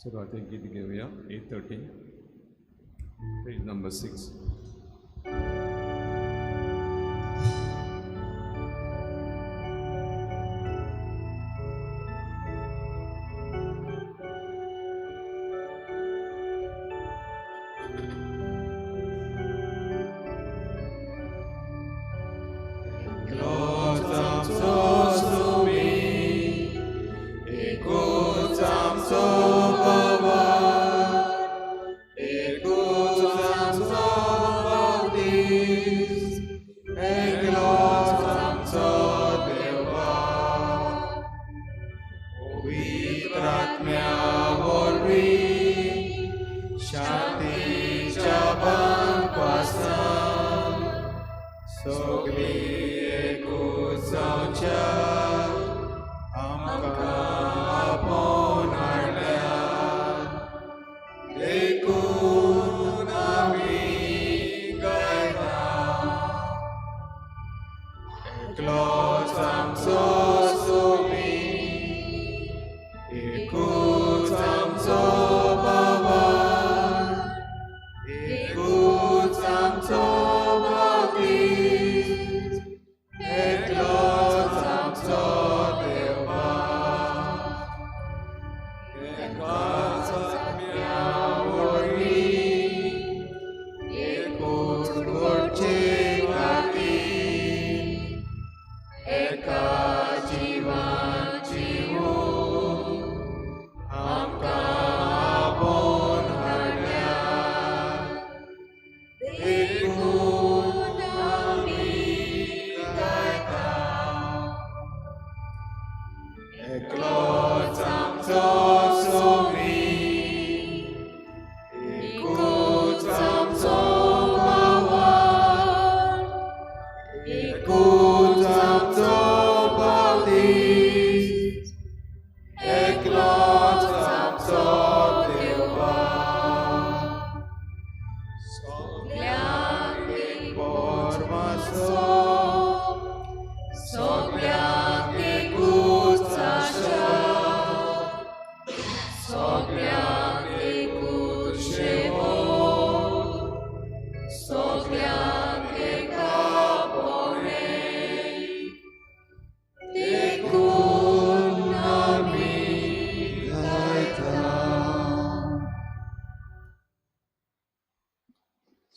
सुरवातेक गीत घेवया 8:13, पेज नंबर 6.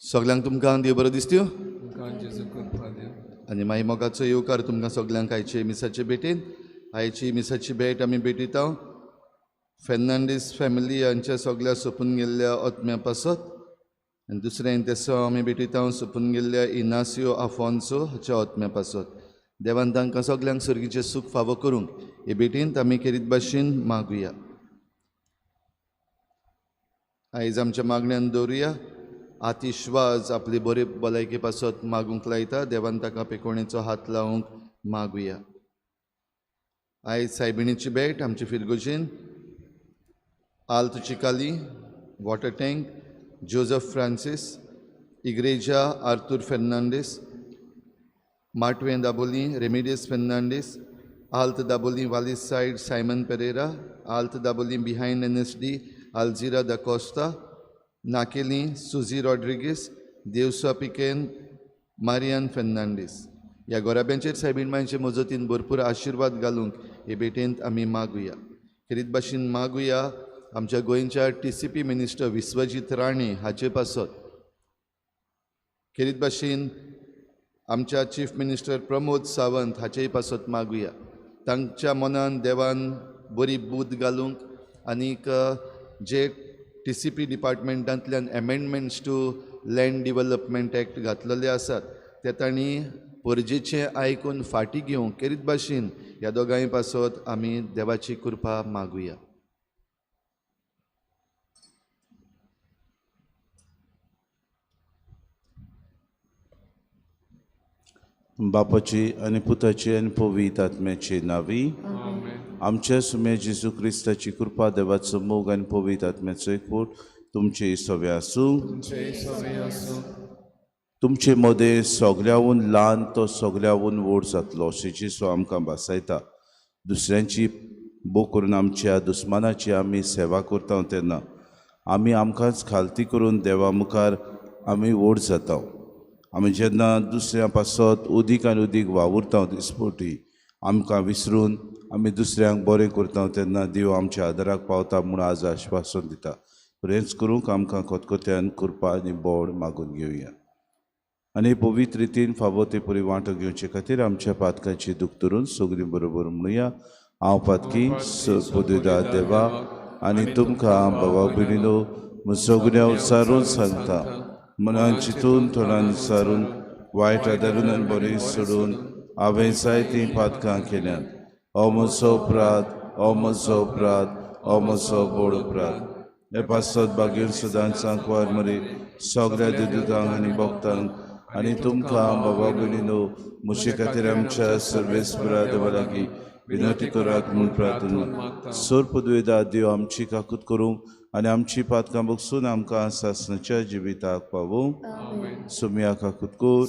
सगल्यांक तुमकां देव बरो दिसत्यो आनी मागीर मोगाचो येवकार तुमकां सगल्यांक आयचे मिसाचे भेटेन. आयची मिसाची भेट आमी भेटयता फेर्नांडीस फॅमिली हांच्या सगल्या सोंपून गेल्ल्या आत्म्या पासत आनी दुसरें तेसो आमी भेटयता सोंपून गेल्ल्या इनासियो आफोन्सो हाच्या आत्म्या पासत. देवान तांकां सगल्यांक सर्गीचें सूख फावो करूंक हे भेटींत आमी खेरीत भाशेन मागुया. आयज आमच्या मागण्यान दवरुया. आतिश्वाज आपली बरी भलायके पासत मागूंक लायता. देवान ताका पेकोणेचो हात लावंक मागुया. आयज सायबिणीची भेट आमचे फिरगोजेन Alto Chicali water tank Joseph Francis Igreja Arthur Fernandes Matve Dabolim Remedios Fernandes Alt Dabolim Walis side Simon Pereira Alt Dabolim behind NSD Alzira da Costa Naqueli Suzy Rodrigues Devsa Piquen Marian Fernandes. ह्या गोराब्यांचेर सायबीण मांयचे मजतीन भरपूर आशिर्वाद घालूंक हे भेटेंत आमी मागुया. खेरीत भाशेन मागुया आमच्या गोंयच्या TCP minister Vishwajit Rane हाचे पासत. खेरीत भाशेन आमच्या चीफ मिनिस्टर प्रमोद सावंत हाचेय पासत मागुया. तांच्या मनान देवान बरी बूद घालूंक आनीक जे TCP डिपार्टमेंटांतल्यान amendments to land development act घातलेले आसात ते तांणी परजेचें आयकून फाटीं घेवंक खेरीत भाशेन ह्या दोगांय पासत आमी देवाची कृपा मागुया. बापाची आनी पुताची आनी पवित्र आत्म्याची नावी आमच्या सुम्या जेजू क्रिस्ताची कृपा देवाचो मोग आनी पवित्र आत्म्याचो एकवट तुमचे सवे आसूं. तुमचे मदें सगल्याहून ल्हान तो सगल्याहून व्हड जातलो अशें जेजू आमकां भासायता. दुसऱ्यांची भोव करून आमच्या दुस्मानाची आमी सेवा करता तेन्ना आमी आमकांच खालती करून देवा मुखार आमी व्हड जाता. आमी जेन्ना दुसऱ्या पासत उदीक आनी उदीक वावुरता दिसपटी आमकां विसरून आमी दुसऱ्यांक बरें करता तेन्ना देव आमच्या आदाराक पावता म्हूण आज आश्वासन दिता. हेंच करूंक आमकां खतखत्यान कृपा आनी बोड मागून घेवया आनी पवित्र रितीन फावो ते परी वांटो घेवचे खातीर आमच्या पातकाची दूख धरून सगळीं बरोबर म्हणुया. हांव पातकी पदवीदार देवा आनी तुमकां बाबा भयणीनो सगळ्या सारून सांगता, मनान चिंतून तोंडान सारून वायट आदारून आनी बरें सोडून हांवें जायतीं पातकां केल्यांत. हो म्हजो अपराध, हो म्हजो अपराध, हो म्हजो व्हड अपराध. हे पासत बागेन सदांच सांकवार मरे सगळ्या देवदूतांक आनी भक्तांक आनी तुमकां बाबा भयणीनो म्हजे खातीर आमच्या सर्वेस्परा देवा लागीं विनंती करात म्हूण प्रार्थना. सोर पदवेदा देव आमची काकूत करूंक आनी आमची पातकां बगसून आमकां सासणाच्या जिविताक पावूं. सोम्या काकूत कर,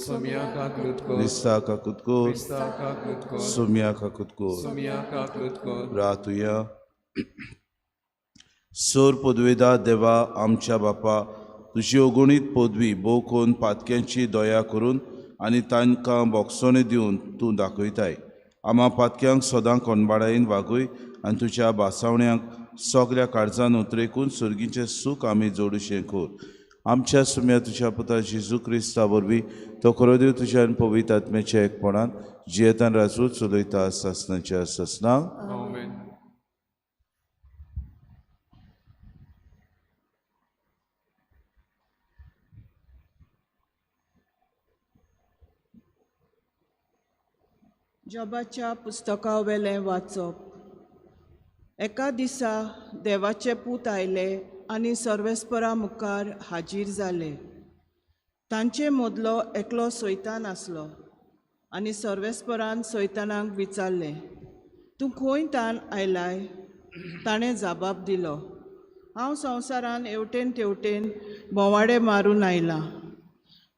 क्रिस्ता काकूत कर, सोम्या काकूत कर. रातुया. सोर पदवेदा देवा आमच्या बापा, तुजी अगणीत पदवी भोव करून पातक्यांची दया करून आनी तांकां बोगसोणी दिवन तूं दाखयताय. आमा पातक्यांक सदां कोणबाडायेन वागय आनी तुज्या भासावण्यांक सगळ्या काळजान उतरेकून सर्गीचें सूख आमी जोडुशें कर. आमच्या सुम्या तुज्या पुता जेजू क्रिस्ता वरवीं तो खरो देव तुज्या आनी पवित्र आत्म्याच्या एकपणान जियेतान राजू चलयता सासणाच्या सासणाक. जॉबाच्या पुस्तका वेलें वाचप. एका दिसा देवाचे पूत आयले आनी सर्वेस्परा मुखार हाजीर जाले. तांचे मदलो एकलो सैतान आसलो आनी सर्वेस्परान सैतानाक विचारलें, तूं खंय तान आयलाय? ताणें जाबाब दिलो, हांव संवसारान हेवटेन तेवटेन भोंवाडे मारून आयलां.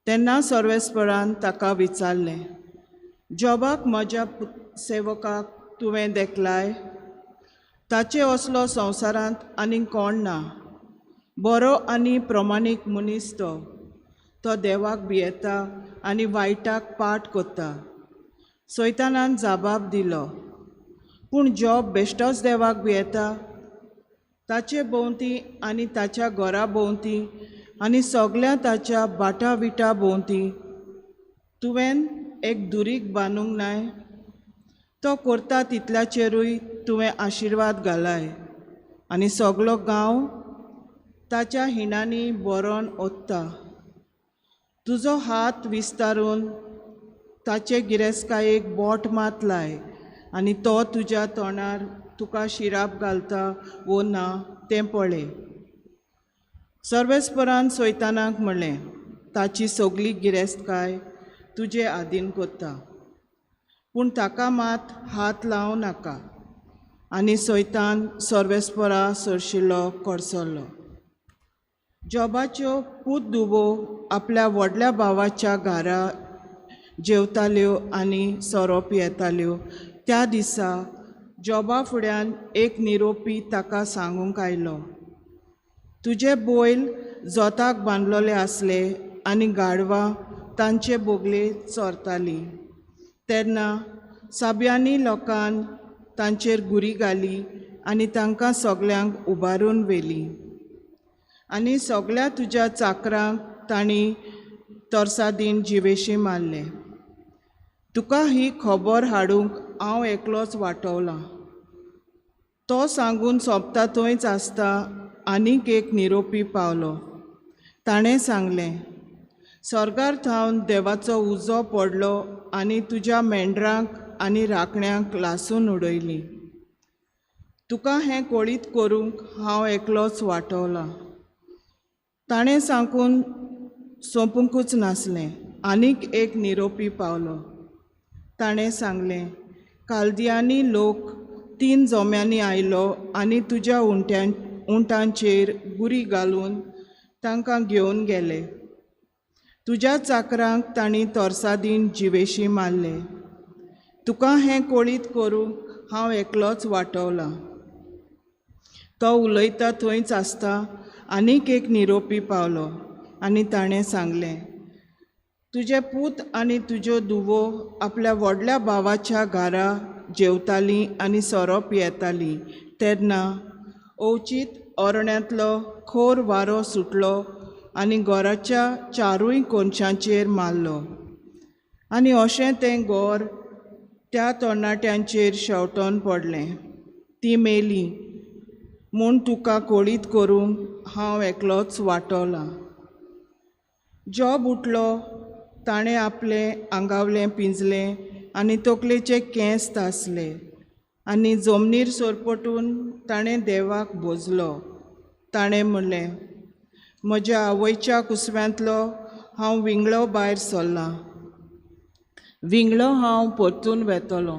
तेन्ना सर्वेस्परान ताका विचारलें, जॉबाक म्हज्या सेवकाक तुवें देखलाय? ताचे असलो संवसारांत आनीक कोण ना. बरो आनी प्रमाणीक मनीस तो. तो देवाक भियेता आनी वायटाक पाठ करता. सैतानान जाबाब दिलो, पूण जॉब बेश्टोच देवाक भियेता. ताचे भोंवती आनी ताच्या घरा भोंवती आनी सगल्या ताच्या बाटा विटा भोंवती तुवें एक दुरीग बांदूंक नाय? तो करता तितल्याचेरूय तुवें आशिर्वाद घालाय आनी सगलो गांव ताच्या हिणांनी बरोवन ओत्ता. तुजो हात विस्तारून ताचे गिरेस्तकायेक बोट मात लाय आनी तो तुज्या तोंडार तुका शिराप घालता वो ना तें पळय. सर्वेस्परान सैतानाक म्हणलें, ताची सगली गिरेस्तकाय तुजे आदीन करता, पूण ताका मात हात लावं नाका. आनी सैतान सर्वेस्परा सरशिल्लो कडसरलो. जॉबाच्यो पूत धुवो आपल्या व्हडल्या भावाच्या घरा जेवताल्यो आनी सोरो पियेताल्यो. त्या दिसा जॉबा फुड्यान एक निरोपी ताका सांगूंक आयलो, तुजे बैल जोताक बांदलेले आसले आनी गाडवां तांचे बोगले चोरताली. तेन्ना साब्यांनी लोकान तांचेर घुरी घाली आनी तांकां सगल्यांक उबारून व्हेली आनी सगल्या तुज्या चाकरांक तांणी तरसादीन जिवेशी मारले. तुका ही खबर हाडूंक हांव एकलोच वाटवलां. तो सांगून सोंपता थंयच आसता आनीक एक निरोपी पावलो. ताणें सांगलें, स्वर्गार थावन देवाचो उजो पडलो आनी तुज्या मेंढरांक आनी राखण्यांक लासून उडयली. तुका हें कळीत करूंक हांव एकलोच वाटवलां. ताणें सांगून सोंपूंकूच नासलें, आनीक एक निरोपी पावलो. ताणें सांगलें, कालदियांनी लोक 3 जोम्यांनी आयलो आनी तुज्या उंटांचेर गुरी घालून तांकां घेवन गेले. तुज्या चाकरांक तांणी तरसादीन जिवेशी मारले. तुका हें कळीत करूंक हांव एकलोच वाटवलां. तो उलयता थंयच आसता आनीक एक निरोपी पावलो आनी ताणें सांगलें, तुजे पूत आनी तुज्यो धुवो आपल्या व्हडल्या भावाच्या घरा जेवतालीं आनी सोरो पियेतालीं तेन्ना अवचीत ओरण्यांतलो खोर वारो सुटलो आनी घराच्या चारूय कोनशांचेर मारलो आनी अशें तें घर त्या तरणाट्यांचेर शेंवटोन पडलें. ती मेली म्हूण तुका कळीत करूंक हांव एकलोच वाटवलां. जॉब उठलो, ताणें आपलें आंगावलें पिंजलें आनी तकलेचे केंस तासले आनी जमनीर सरपटून ताणें देवाक भोजलो. ताणें म्हणलें, म्हज्या आवयच्या कुसव्यांतलो हांव विंगळो भायर सरलां, विंगळो हांव परतून वेतलो.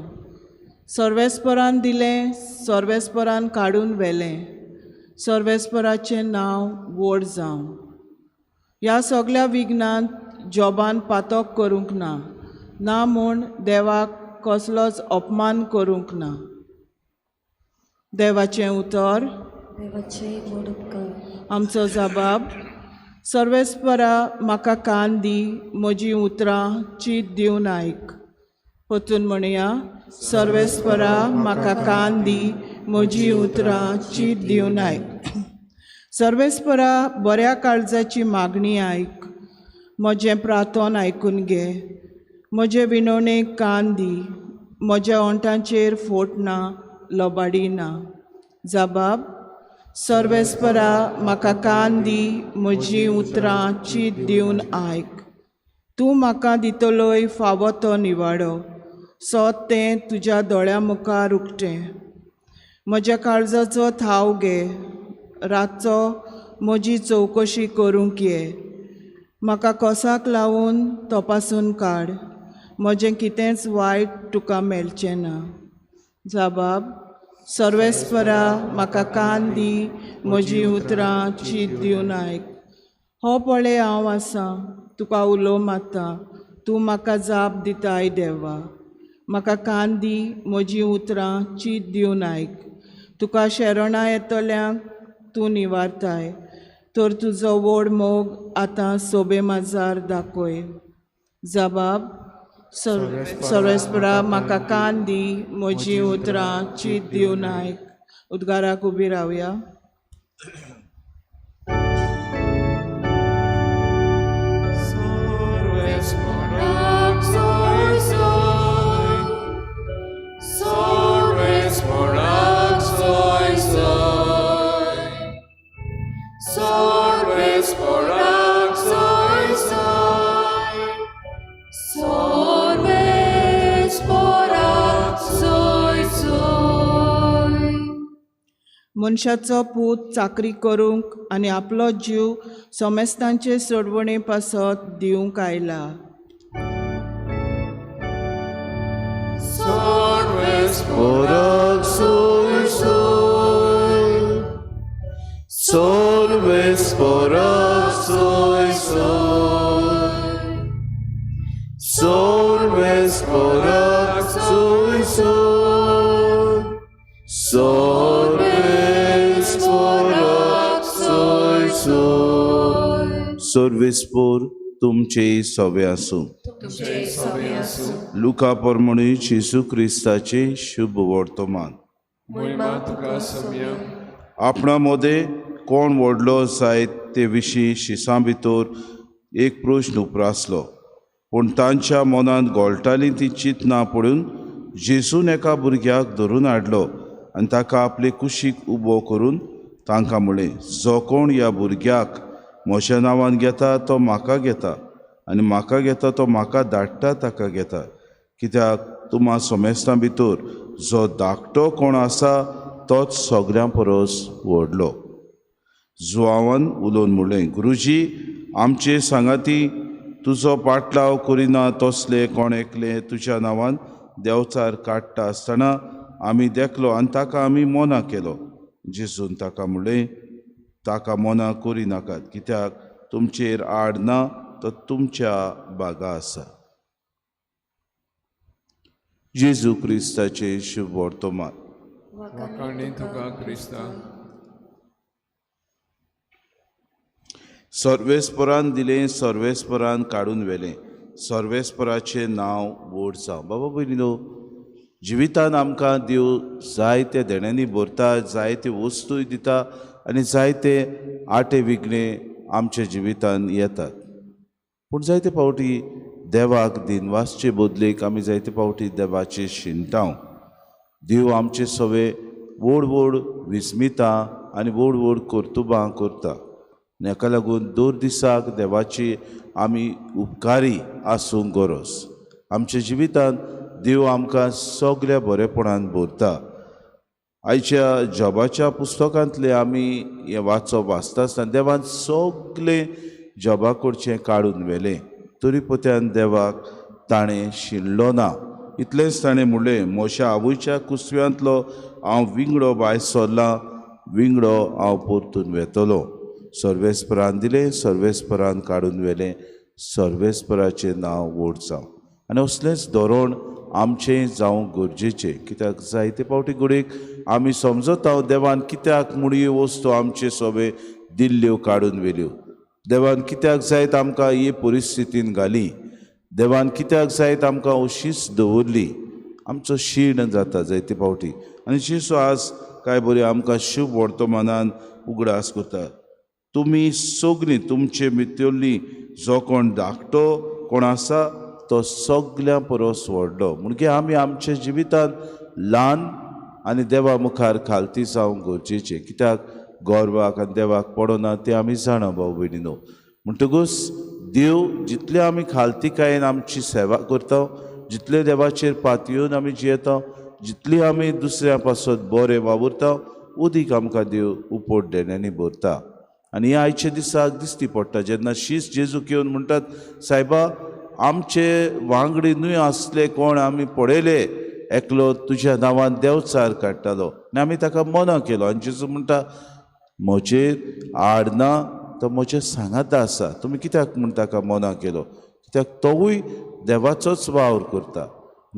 सर्वेस्परान दिलें, सर्वेस्परान काडून व्हेलें, सर्वेस्पराचें नांव व्हड जावं. ह्या सगल्या विघ्नांत जॉबान पातक करूंक ना, ना म्हूण देवाक कसलोच अपमान करूंक ना. देवाचें उतर. आमचो जबाब. सर्वेस्परा म्हाका कान दी, म्हजीं उतरां चीत दिवन आयक. परतून म्हणया, सर्वेस्परा म्हाका कान दी, म्हजीं उतरां चीत दिवन आयक. सर्वेस्परा बऱ्या काळजाची मागणी आयक, म्हजें प्रार्थन आयकून घे, म्हजे विनवणेक कान दी, म्हज्या ओंठांचेर फोट ना, लबाडी ना. जबाब. सर्वेस्परा म्हाका कान दी, म्हजीं उतरां चीत दिवन आयक. तूं म्हाका दितलोय फावो तो निवाडो, सत तें तुज्या दोळ्यां मुखार उक्तें. म्हज्या काळजाचो थाव घे, रातचो म्हजी चवकशी करूंक ये, म्हाका कोसाक लावन तपासून काड, म्हजें कितेंच वायट तुका मेळचें ना. जबाब. सर्वेस्परा म्हाका कान दी, म्हजीं उतरां चीत दिवन आयक. हो पळय हांव आसां, तुका उलो मारता, तूं म्हाका जाप दिताय देवा. म्हाका कान दी, म्हजीं उतरां चीत दिवन आयक. तुका शरणां येतल्यांक तूं निवारताय, तर तुजो व्हड मोग आतां सोबे माजार दाखय. जबाब. सर्वेस्परा म्हाका कान दी, म्हजीं उतरां चीत दिवन आयक. उद्गाराक उबी रावया. मनशाचो पूत चाकरी करूंक आनी आपलो जीव समेस्तांचे सोडवणे पासत दिवंक आयला. सर्वेस्पोर तुमचे सवे आसूं. लुका प्रमाणे जेजू क्रिस्ताचे शुभ वर्तमान. आपणा मदें कोण व्हडलो जायत ते विशीं शिसां भितर एक प्रश्न उप्रासलो, पूण तांच्या मनांत घोळटालीं ती चिंतना पडून जेजून एका भुरग्याक धरून हाडलो आनी ताका आपले कुशीक उबो करून तांकां म्हळें, जो कोण ह्या भुरग्याक म्हज्या नांवान घेता तो म्हाका घेता, आनी म्हाका घेता तो म्हाका धाडटा ताका घेता. कित्याक तुमा समेस्तां भितर जो धाकटो कोण आसा तोच सगळ्यां परस व्हडलो. जुआवान उलोवन म्हणलें, गुरुजी, आमचे सांगाती तुजो पाटलाव करिना तसले कोण एकले तुज्या नांवान देंवचार काडटा आसतना आमी देखलो आनी ताका आमी मना केलो. जेजून ताका म्हणलें, ताका मना करिनाकात, कित्याक तुमचेर आड ना तो तुमच्या बागा आसा. जेजू क्रिस्ताचे शुभ वर्तमान. वाखाणी तुका क्रिस्ता. सर्वेस्परान दिलें, सर्वेस्परान काडून व्हेलें, सर्वेस्पराचें नांव व्हड जावं. बाबा भयणीनो, जिवितान आमकां देव जायते देण्यांनी भरता, जायते वस्तूय दिता आनी जायते आटे विघ्ने आमच्या जिवितान येतात. पूण जायते फावटी देवाक दिनवासचे बदलेक आमी जायते फावटी देवाचे शिणटाव. देव आमचे सवे व्हड व्हड विस्मितां आनी व्हड व्हड कर्तुबां करता आनी हाका लागून दर दिसाक देवाची आमी उपकारी आसूंक गरज. आमच्या जिवितांत देव आमकां सगल्या बरेपणान भरता. आयच्या जॉबाच्या पुस्तकांतलें आमी हें वाचप वाचता आसतना देवान सगलें जॉबा कडचें काडून व्हेलें, तरी पोत्यान देवाक ताणें शिणलो ना. इतलेंच ताणें म्हणलें, म्हज्या आवयच्या कुसव्यांतलो हांव विंगडो भायर सरलां, विंगडो हांव परतून वेतलो. सर्वेस्परान दिलें, सर्वेस्परान काडून व्हेलें, सर्वेस्पराचें नांव व्हड जावं. आनी असलेंच धोरण आमचें जावंक गरजेचें. कित्याक जायते फावटी घडयेक आमी समजता देवान कित्याक म्हूण ह्यो वस्तू आमचे सोबे दिल्ल्यो काडून व्हेल्यो, देवान कित्याक जायत आमकां ही परिस्थितीन घाली, देवान कित्याक जायत आमकां अशीच दवरली. आमचो शीण जाता जायते फावटी. आनी जेजू आज काय बरी आमकां शुभ वर्तमानान उगडास करता, तुमी सगळीं तुमचे भितरली जो कोण धाकटो कोण आसा तो सगल्यां परस व्हडलो. म्हणगे आमी आमच्या जिवितांत ल्हान आनी देवा मुखार खालती जावंक गरजेचें. कित्याक गोरवाक आनी देवाक पडना तें आमी जाणा भाव भयणीनो. म्हणटकूच देव जितले आमी खालतीकायेन आमची सेवा करता, जितले देवाचेर पातयेवन आमी जियेता, जितली आमी दुसऱ्या पासत बरें वावुरता, उदीक आमकां देव उपट देण्यांनी भरता. आनी हें आयच्या दिसाक दिश्टी पडटा जेन्ना शीस जेजूक येवन म्हणटात, सायबा आमचे वांगडी न्हय आसले कोण, आमी पळयले एकलो तुज्या नांवान देवचार काडटालो आनी आमी ताका मना केलो. आनी जेजू म्हणटा, म्हजेर आड ना तो म्हज्या सांगाता आसा, तुमी कित्याक म्हूण ताका मना केलो? कित्याक तोवूय देवाचोच वावर करता.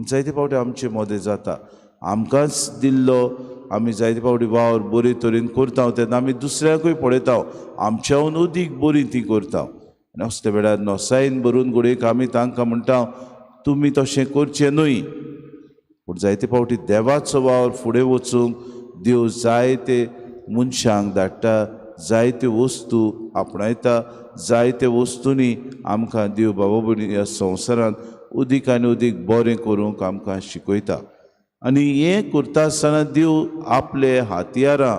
जायते फावटी आमचे मदें जाता, आमकांच दिल्लो आमी जायते फावटी वावर बरे तरेन करता तेन्ना आमी दुसऱ्याकूय पळयता आमच्याहून अदीक बरी ती करता. आनी असल्या वेळार नोसायेन भरून घडयेक आमी तांकां म्हणटा, तुमी तशें करचें न्हय. पूण जायते फावटी देवाचो वावर फुडें वचूंक देव जायते मनशांक धाडटा, जायत्यो वस्तू आपणायता, जायत्या वस्तूंनी आमकां देव बाबा भयणी ह्या संवसारांत अदीक आनी अदीक बरें करूंक आमकां शिकयता. आनी हें करता आसतना देव आपले हातयारां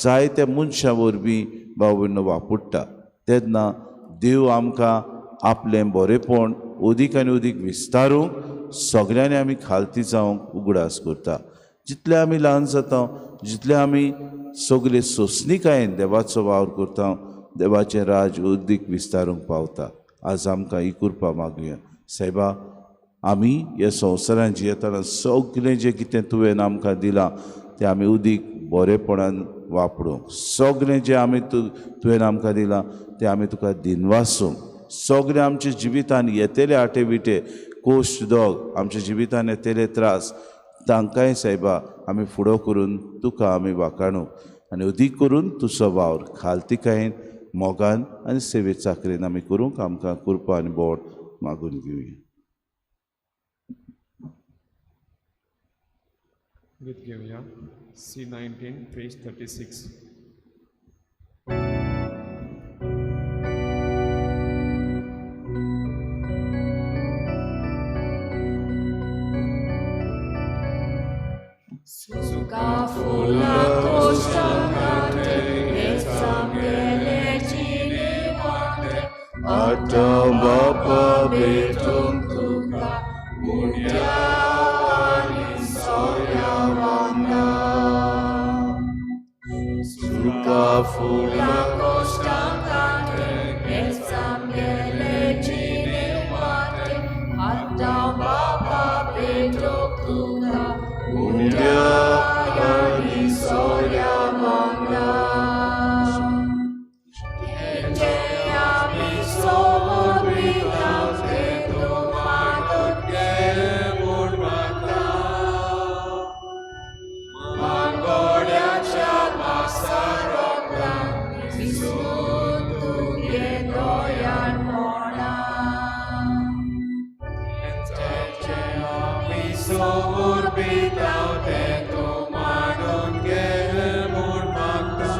जायत्या मनशां वरवीं बाबा भयणीनो वापरता. तेन्ना देव आमकां आपलें बरेंपण अदीक आनी अदीक विस्तारूंक सगल्यांनी आमी खालती जावंक उगडास करता. जितले आमी ल्हान जाता, जितले आमी सगळे सोंसणीकायेन देवाचो वावर करता, देवाचें राज अदीक विस्तारूंक पावता. आज आमकां ही कृपा मागुया. सायबा, आमी ह्या संवसारांत जियेतना सगळें जें कितें तुवें आमकां दिलां तें आमी अदीक बरेपणान वापरूंक, सगळें जें आमी तुवें आमकां दिलां तें आमी तुका दिनवासूंक, सगळें आमच्या जिवितान येतले आटे विटे कोश्ट दोग आमच्या जिवितान येतले त्रास तांकांय सायबा आमी फुडो करून तुका आमी वाखाणूंक आनी अदीक करून तुजो वावर खालतीकायेन मोगान आनी सेवे चाकरेन आमी करूंक आमकां कृपा आनी बोट मागून घेवया. गीत घेवया C19 page 36. Suka fula kostakate esamgele ciniwante Atam bapa betung tuka munyani soyawanda. Suka fula kostakate esamgele ciniwante Atam bapa betung tuka munyani soyawanda. विसरून तुगे दयाळपणा. आमी समर्पितांव तें तूं मानून घे म्हूण मागता.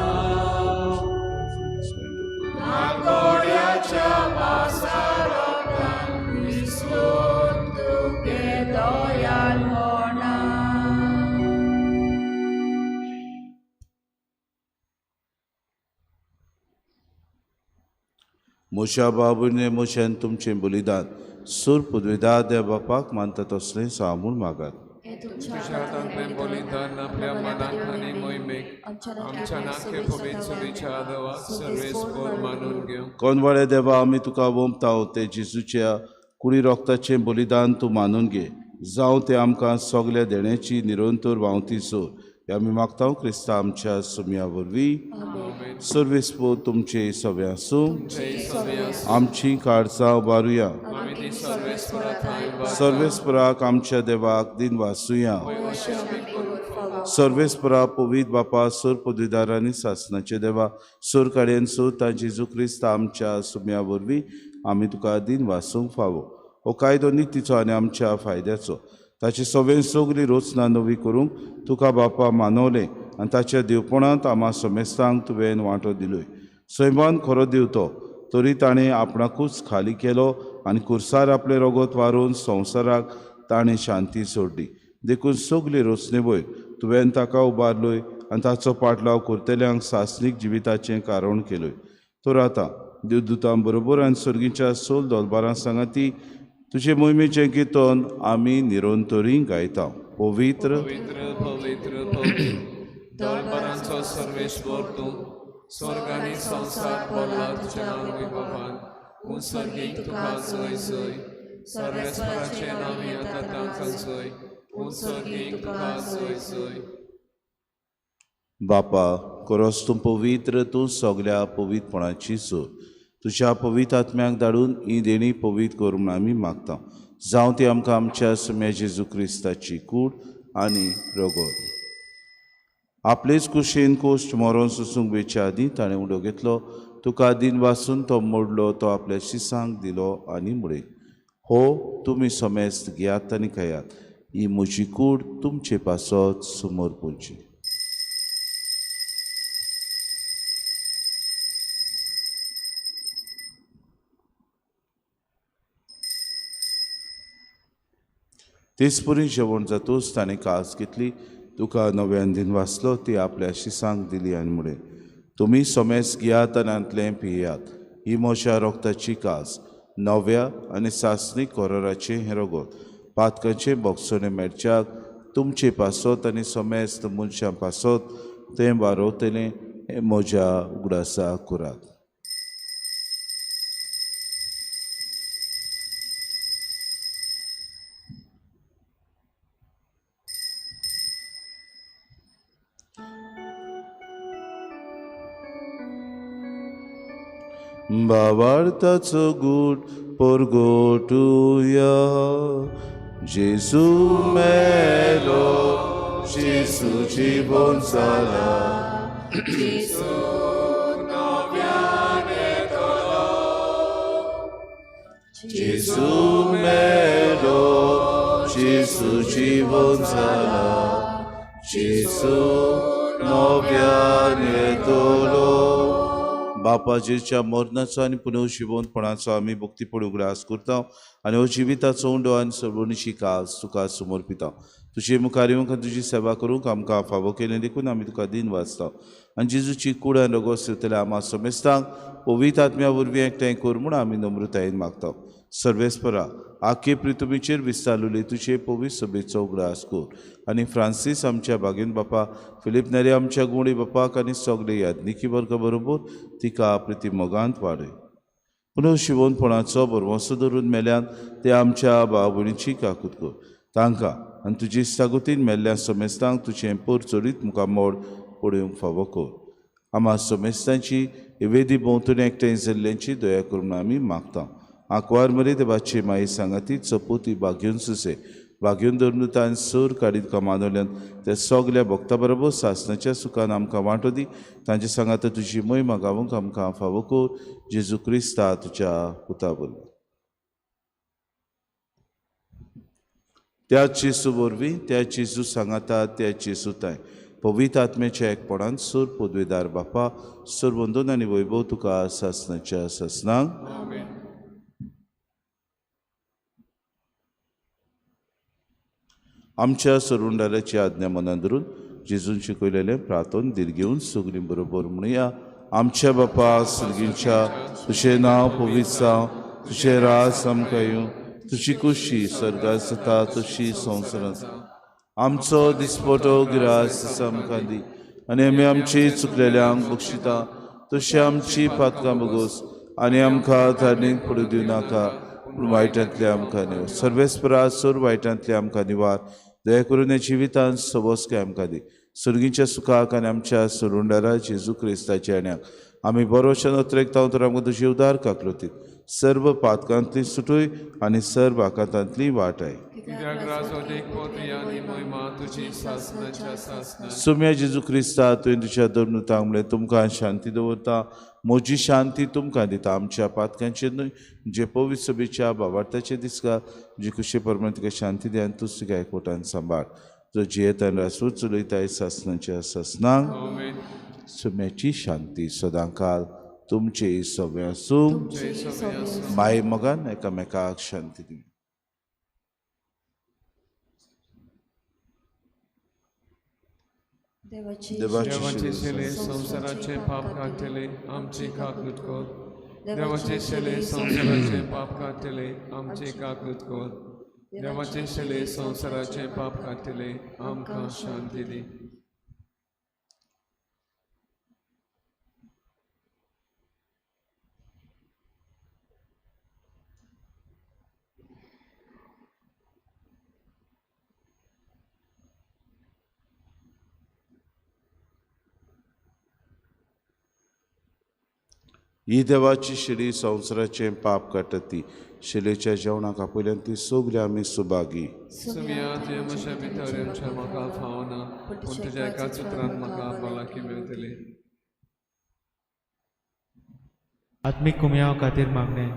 आकोड्याच्या पासारोगान विसरून तुगे दयाळपणा. मोशा बाबूने मोशान तुमचें बलिदान सूर पुदविदा देव बापाक मानता तसलें सांगून मागात. तुज्या हातांतलें बलिदान आपल्या मनाक आनी मोहिमेक आमच्या नाके पवित्र सुदीच्या देवा सर्वेस्पर मानून घेवं. कोनवाळे देवा, आमी तुका वोमता ते जेजूच्या कुडी रोगताचें बलिदान तूं मानून घे, जावं तें आमकां सगल्या देण्याची निरंतर व्हांवती सोर. हे आमी मागता क्रिस्ता आमच्या सुमया वरवीं. सर्वेस्पर तुमचे सगळे आसूं. आमची काळजां उबारुया. आमी ती सर्वेस्परा थंय उबारता. सर्वेस्पराक आमच्या देवाक दिन वासुया. सर्वेस्परा पवित्र बापा, सोर पदवीदार आनी सासनाचे देवा, सोर काडयेन सोर ता जेजू क्रिस्त आमच्या सुम्या वरवीं आमी तुका दिन वासूंक फावो. हो कायदो नितीचो आनी आमच्या फायद्याचो, ताची सगळें सगळी रचना नवी करूंक तुका बापा मानवलें आनी ताच्या देवपणांत आमा समेस्तांक तुवें वांटो दिलोय. सैमान खरो देव तो, तरी ताणें आपणाकूच खाली केलो आनी कुर्सार आपलें रगत वारोवन संवसाराक ताणें शांती सोडली. देखून सगळी रचने वयर तुवें ताका उबारलोय आनी ताचो पाटलाव करतल्यांक सासणीक जिविताचें कारण केलोय. तर आतां देवदूतां बरोबर आनी सर्गीच्या सोल दोलबारां सांगाती तुजे मोहिमेचें कीर्तन आमी निरंतरी गायता. पवित्र पवित्र पवित्र पवित्र दळबरांचो सर्वेश्वर तूं, स्वर्ग आनी संवसार भरला तुज्या वैभवान. उंसर्गीक तुका जय जय. सर्वेस्पराचें नांव येता तांकां जय. उंसर्गीक तुका जय जय. बापा, खरोच तूं पवित्र, तूं सगल्या पवित्रपणाची सोर. तुज्या पवित्र आत्म्याक धाडून ही देणी पवित्र कर म्हूण आमी मागता. जावं ती आमकां आमच्या सुम्या जेजू क्रिस्ताची कूड आनी रगत. आपलेच कुशीन कोश्ट मरोन सोसूंक वेच्या आदीं ताणें उडो घेतलो, तुका दिन वासून तो मोडलो, तो आपल्या शिसांक दिलो आनी म्हळें, हो तुमी समेस्त घेयात आनी खायात, ही म्हजी कूड तुमचे पासत समर्पूची. तेचपरी जेवण जातूच ताणें कास घेतली, तुका नव्यान दिन वाचलो, ती आपल्या शिसांक दिली आनी म्हळें, तुमी समेस्त घेयात आनी हांतलें पियात, ही म्हज्या रोगताची कास, नव्या आनी सासणीक कोराराचें हें रगत, पातकाचें बोगसणें मेळच्याक तुमचे पासत आनी समेस्त मनशां पासत तें वारोवतलें, हें म्हज्या उगडासा करात. भावार्थाचो गूट परगटुया. जेजू मेलो, जेजू जिवन जाला, जेजू नव्यान येतलो. जेजू मेलो, जेजू जिवन जाला, जेजू नव्यान येतलो. बापा, जेच्या मरणाचो आनी पुनर्जिवंतपणाचो आमी भक्तीपण उगडास करता आनी हो जिविताचो उंडो आनी सर्वणीची कास तुका समर्पिता. तुजे मुखार येवंक आनी तुजी सेवा करूंक आमकां फावो केलें देखून आमी तुका दिन वाचता. आनी जेजूची कूड आनी रगत सोदतल्या आमा समेस्तांक पवित्र आत्म्या वरवीं एकठांय कर म्हूण आमी नम्रतायेन मागता. सर्वेस्परा, आखे पृथ्वीचेर विस्तारलेले तुजे पवित्र सभेचो उगडास कर आनी फ्रांसीस आमच्या बागेन बापा, फिलीप नेरी आमच्या गुणी बापाक आनी सगळे याज्ञिकी वर्गा बरोबर तिका प्रिती मोगांत वाडय. पुनर्शिवनपणाचो भरवंसो धरून मेल्यान ते आमच्या भाव भयणीची काकूत कर. तांकां आनी तुजी सागोतीन मेल्ल्या समेस्तांक तुजें पोर चडीत मुखामोड पळोवंक फावो कर. आमा समेस्तांची वेदी भोंवतणी एकठांय जाल्ल्यांची दया करून आमी मागता. आंकवार मरे देवाची माई सांगाती चपोती बागेवन सुसे भाग्यून धर्मदूतान सूर काडीत तुका मानवल्यान त्या सगल्या भक्ता बरोबर सासणाच्या सुखान आमकां वांटो दी. तांचे सांगात तुजी मोहिमा गावूंक आमकां फावो कर, जेजू क्रिस्ता तुज्या पुता वरवीं. त्या जेजू वरवीं, त्या जेजू सांगाता, त्या जेजू ताय पवित्र आत्म्याच्या एकपणान सूर पदवेदार बापा सरवंदन आनी वैभव तुका सासणाच्या सासणाक. आमच्या सरुंडाराची आज्ञा मनान धरून जेजून शिकयलेलें प्रार्थन धीर घेवन सगळीं बरोबर म्हणुया. आमच्या बापा सर्गींच्या, तुजें नांव पवित्र जावं, तुजें राज आमकां येवं, तुजी कुशी स्वर्गांत जाता तशी संवसारांत. आमचो दिसपटो गिरास आमकां दी आनी आमी आमची चुकलेल्यांक बक्षिता तशी आमची पातकां बगोस आनी आमकां धारणीक पडूं दिवं नाका, पूण वायटांतले आमकां निवार. सर्वेस्परा सोर वायटांतले आमकां निवार, दया करून ह्या जिवितांत सबसकाय आमकां दी. सर्गीच्या सुखाक आनी आमच्या सरुंडारा जेजू क्रिस्ताच्या येण्याक आमी बरोवच्या नत्रेक तर आमकां तुजी उदार काकलुतीत सर्व पातकांतली सुटूय आनी सर्व आकांतांतली वाटाय. सुम्या जेजू क्रिस्ता, तुवें तुज्या धर्मदूतांक म्हणलें, तुमकां शांती दवरता, म्हजी शांती तुमकां दिता. आमच्या पातकांचेर न्हय, जे पवित्र सभेच्या बाबार्थाचेर दिसका, जी खुशी प्रमाण तुका शांती दी आनी तूं तुका एकवटान सांबाळ, जो जियेता आनी रासू चलयताय सासणाच्या सासणाक. सुम्याची शांती सदांकाल तुमचे सगळे आसूं. माय मोगान एकामेकाक शांती दी. देवाचे शेले संवसाराचे पाप काडटले, आमची काकूत कर. देवाचे शेले संवसाराचे पाप काडटले, आमची काकूत कर. देवाचे शेले संवसाराचे पाप काडटले, आमकां शांती दी. ही देवाची शिडी संवसाराचें पाप काडटा ती शिलेच्या जेवणाक आपयल्यान ती सगळी आमी सुभागी. सुम्या तुवें म्हज्या भितर येवचें म्हाका फावना, पूण तुज्या एकाच उतरान म्हाका भलायकी मेळटली. आत्मीक कुमयाव खातीर मागणें.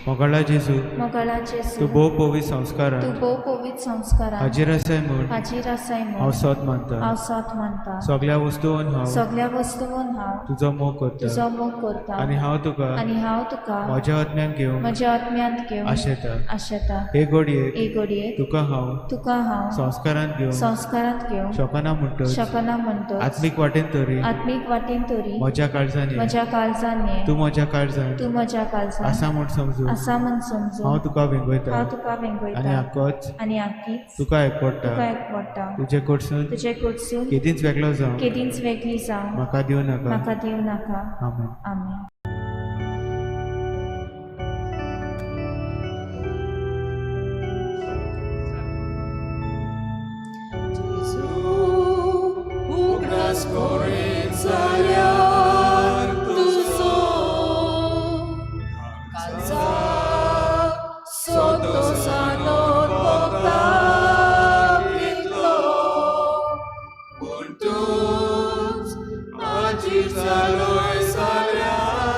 मोगाळा जेजू, मोगाळा जेजू, तूं भोव पवित्र संस्कारान, तूं भोव पवित्र संस्कारान हाजीर आसाय म्हूण, हाजीर आसाय म्हूण हांव सोद मानता, हांव सोद मानता. सगळ्या वस्तून हांव, सगळ्या वस्तून हांव तुजो मोग करता, तुजो मोग करता आनी हांव तुका, आनी हांव तुका म्हज्या आत्म्यान घेवन, म्हज्या आत्म्यांत घेवन आशेता, आशेता. हे घडयेक, हे घडयेक तुका हांव, तुका हांव संस्कारांत घेवन, संस्कारांत घेवन शकना म्हणटच, शकना म्हणटच, आत्मीक वाटेन तरी, आत्मीक वाटेन तरी म्हज्या काळजान, म्हज्या काळजान ये, तूं म्हज्या काळजान, तूं म्हज्या काळजान आसा म्हूण समजून, आसा म्हूण समजून हांव तुका वेंगयता, हांव तुका वेंगयता आनी आकोच, आनी आकीच तुका एकवडटा, तुका एकवडटा. तुजे कडसून, तुजे कडसून केदींच वेगळो जावं, केदींच वेगळी जावं म्हाका दिवं नाका, म्हाका दिवं नाका. आमेन. आमेन. उगडास करीत जाल्यार तुजो काळजाक संतोषानोत भोगता कितलो, पूण तूंच हाजीर जालोय जाल्यार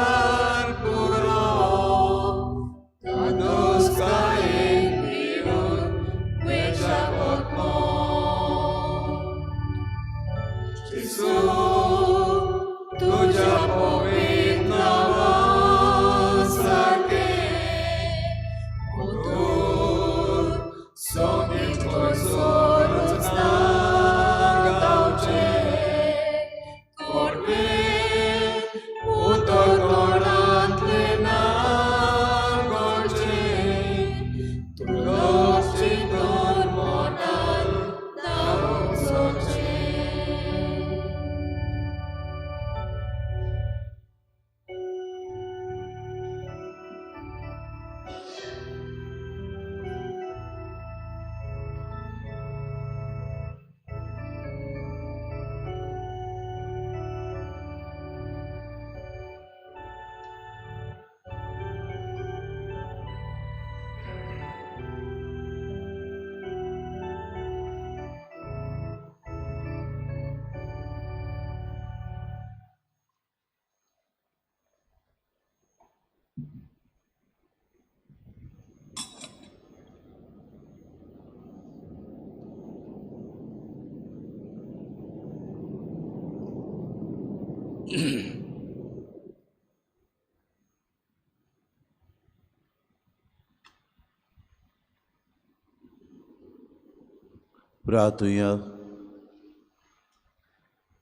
प्रार्थुया.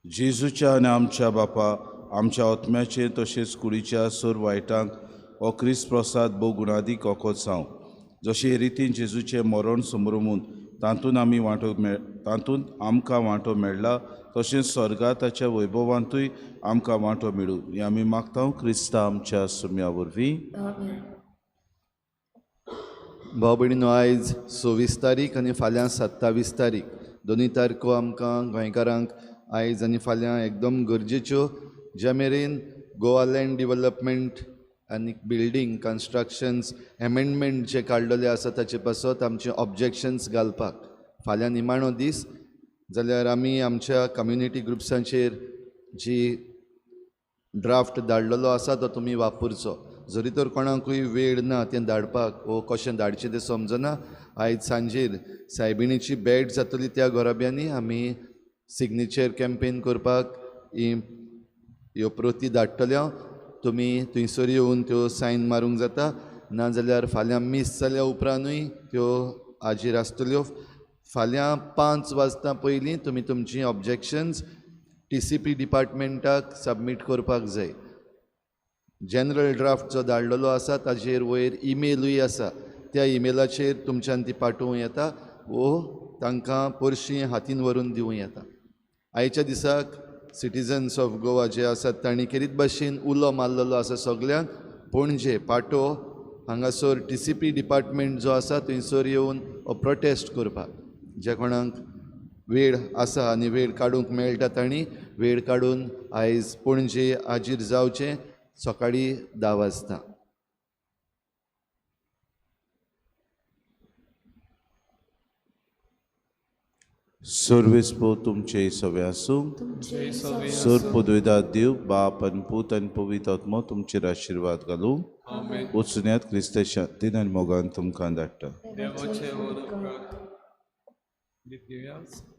जेजूच्या आनी आमच्या बापा आमच्या आत्म्याचे तशेंच कुडीच्या सोर वायटांक हो क्रिस्त प्रसाद भोव गुणादीक ओकोत जावं. जशें रितीन जेजूचें मरण समरमून तातूंत आमी वांटो मेळ तातूंत आमकां वांटो मेळ्ळा तशेंच स्वर्गा ताच्या वैभवांतूय आमकां वांटो मेळूं हें आमी मागता क्रिस्ता आमच्या सुम्या वरवीं. भाव भयणीनो, आयज 26 तारीख आनी फाल्यां 27 तारीख, दोनूय तारखो आमकां गोंयकारांक आयज आनी फाल्यां एकदम गरजेच्यो. ज्या मेरेन गोवा लँड डिवलपमेंट आनी बिल्डींग कन्स्ट्रक्शन्स एमेंडमेंट जे काडलेले आसा ताचे पासत आमचे ऑब्जेक्शन्स घालपाक फाल्यां निमाणो दीस. जाल्यार आमी आमच्या कम्युनिटी ग्रुप्सांचेर जी ड्राफ्ट धाडलेलो आसा तो तुमी वापरचो. जरी तर कोणाकूय वेळ ना तें धाडपाक वो कशें धाडचें तें समजना, आयज सांजेर सायबिणीची भेट जातली त्या घराब्यांनी आमी सिग्नेचर कॅम्पेन करपाक ह्यो प्रती धाडटले. हांव तुमी थंयसर येवन त्यो सायन मारूंक जाता, नाजाल्यार फाल्यां मीस जाल्या उपरांतूय त्यो हाजीर आसतल्यो. फाल्यां 5 वाजता पयलीं तुमी तुमचीं ऑब्जेक्शन्स TCP डिपार्टमेंटाक सबमीट करपाक जाय. जनरल ड्राफ्ट जो धाडलेलो आसा ताजेर वयर इमेलूय आसा, त्या इमेलाचेर तुमच्यान ती पाठोवं येता वो तांकां परशी हातीन व्हरून दिवं येता. आयच्या दिसाक सिटिजन्स ऑफ गोवा जे आसात तांणी खेरीत भाशेन उलो मारलेलो आसा सगल्यांक. पणजे पाटो हांगासर TCP department जो आसा थंयसर येवन हो प्रोटेस्ट करपाक, जे कोणाक वेळ आसा आनी वेळ काडूंक मेळटा तांणी वेळ काडून आयज पणजे हाजीर जावचें सकाळीं 10 वाजता. सर्वेस पो तुमचे सवे आसूं. सर पदवेदार देव बाप आनी पूत आनी पवित्र आत्मो तुमचेर आशिर्वाद घालूं. वचुन्यात क्रिस्ता शांतीन आनी मोगान तुमकां धाडटा.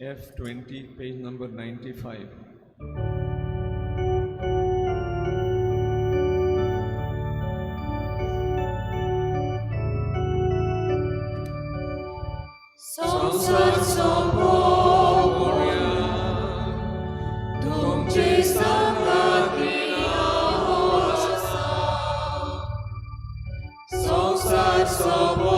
F20, page number 95. संवसार सोंपोवया तुमचे सांगाती हांव आसा. संवसार सोंपोवया.